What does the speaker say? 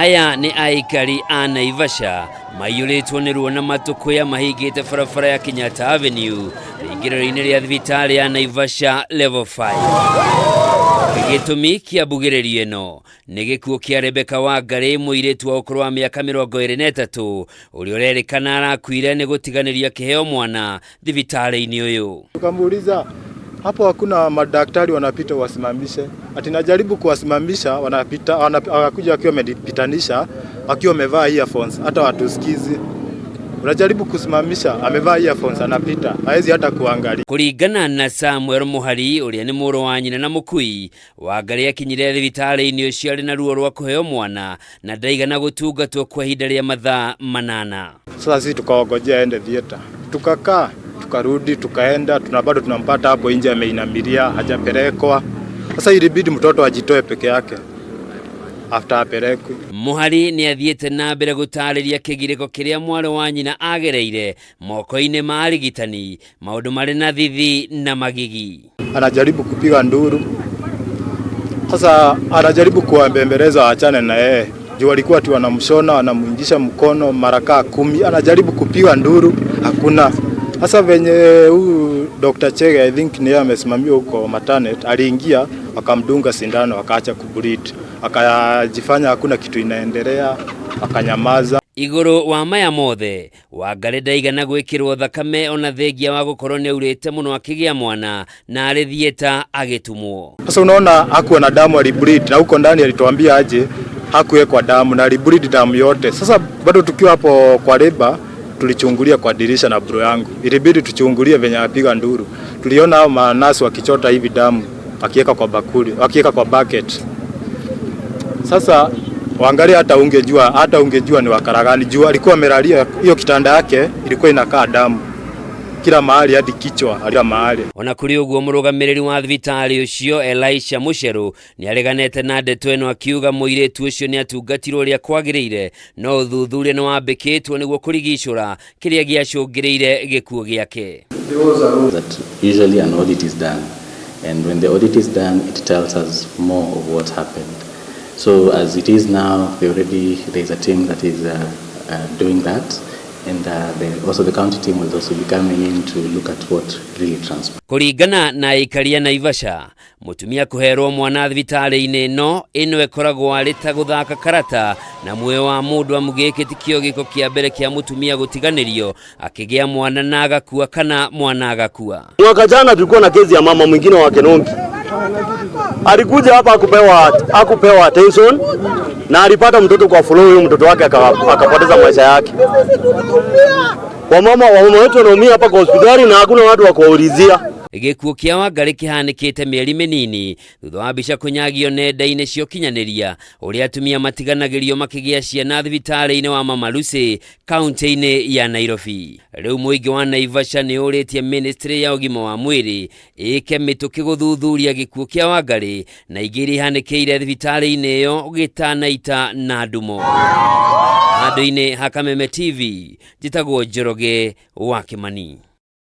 Aya nĩ aikari a Naivasha maiyũrĩtwo nĩ ruo na matũkũya mahingĩte barabara ya Kenyatta Avenue rĩingĩrĩro-inĩ rĩa thibitarĩ ya Naivasha Level 5. Gĩtũmi kĩa mbugĩrĩrio ĩno nĩ gĩkuũ kĩa Rebecca Wangarĩ, mũirĩtu wa ũkũrũ wa mĩaka 23, ũrĩa ũrerĩkana arakuire nĩ gũtiganĩrio akĩheo mwana thibitarĩ-inĩ ũyũ. Tukamuuliza, hapo hakuna madaktari wanapita wasimamishe? Ati najaribu kuwasimamisha, wanapita, wanakuja wakiwa wamejipitanisha, wakiwa wamevaa earphones, hata watusikizi. Unajaribu kusimamisha, amevaa earphones, anapita, hawezi hata kuangalia. Kũringana na Samuel Mũhari, ũrĩa nĩ mũrũ wa nyina na mũkui, Wangarĩ akinyire thibitarĩ-inĩ ũcio arĩ na ruo rwa kũheo mwana na ndaigana gũtungatwo kwa ihinda rĩa mathaa 8. Sasa sisi tukawagojea aende theater, tukakaa, tukarudi, tukaenda, tuna bado tunampata hapo nje ameinamilia, hajapelekwa. Sasa ilibidi mtoto ajitoe peke yake after apelekwe. Mũhari nĩ athiĩte na mbere gũtarĩria kĩgirĩko kĩrĩa mwarĩ wa nyina agereire moko-inĩ ma arigitani, maũndũ marĩ na thithi na magigi. Anajaribu kupiga nduru, sasa anajaribu kuwabembeleza waachane na yeye juu walikuwa tu wanamshona, wanamuingisha mkono mara kaa 10, anajaribu kupiga nduru, hakuna. Sasa venye huyu Dr. Chege, I think ni yeye amesimamia huko maternity, aliingia wakamdunga sindano, akaacha kubleed, akajifanya hakuna kitu inaendelea, akanyamaza. Igũrũ wa maya mothe, Wangarĩ ndaigana gwĩkĩrwo thakame ona thengia wa gũkorwo nĩ aurĩte mũno akĩgĩa mwana na arĩ thieta agĩtumwo. Sasa unaona hakuwa na damu, alibleed, na huko ndani alituambia aje hakuwekwa damu na alibleed damu yote. Sasa bado tukiwa hapo kwa labour tulichungulia kwa dirisha na bro yangu, ilibidi tuchungulie venye apiga nduru. Tuliona hao manasi wakichota hivi damu wakiweka kwa bakuli, wakiweka kwa bucket. Sasa Wangarĩ hata ungejua ni wakaragani juu alikuwa amelalia hiyo kitanda yake ilikuwa inakaa damu kila mahali, hadi kichwa kila mahali. Ona kũrĩ ũguo, mũrũgamĩrĩri wa thibitarĩ ũcio Elisha Mũcerũ nĩ areganĩte na ndeto ĩno, akiuga mũirĩtu ũcio nĩ atungatirwo ũrĩa kwagĩrĩire, no ũthuthuria nĩ wambĩkĩtwo nĩguo kũrigicũra kĩrĩa gĩacũngĩrĩire gĩkuũ gĩake. That usually an audit is done, and when the audit is done, it tells us more of what happened. So as it is now, they already there's a team that is doing that, and also the county team will also be coming in to look at what really transpired. Kũringana na aikari a Naivasha, mũtumia kũherwo mwana thibitarĩ-inĩ ĩno ĩno ĩkoragwo arĩ ta gũthaka karata na muoyo wa mũndũ, amu gĩkĩ tikĩo gĩko kĩa mbere kĩa mũtumia gũtiganĩrio akĩgĩa mwana na agakua kana mwana agakua. Mwaka jana tulikuwa na kesi ya mama mwingine wa Kenongi, alikuja hapa akupewa attention na alipata mtoto kwa floor, huyo mtoto wake akapoteza maisha yake. Wamama wetu wanaumia hapa kwa hospitali na hakuna watu wa kuwaulizia. Gĩkuũ kĩa Wangarĩ kĩhanĩkĩte mĩeri mĩnini thutha wa mbica kũnyagio nenda-inĩ cia ũkinyanĩria ũrĩa atumia matiganagĩrio makĩgĩa ciana thibitarĩ-inĩ wa Mama Lucy kaunti-inĩ ya Nairobi. Rĩu mũingĩ wa Naivasha nĩ ũrĩtie ministry ya ũgima wa mwĩrĩ ĩke mĩtũkĩ gũthuthuria gĩkuũ kĩa Wangarĩ na ingĩ iria ihanĩkĩire thibitarĩ-inĩ ĩyo gĩtanaita na ndumo. Handũ-inĩ ha Kameme TV, njĩtagwo Njoroge wa Kĩmani.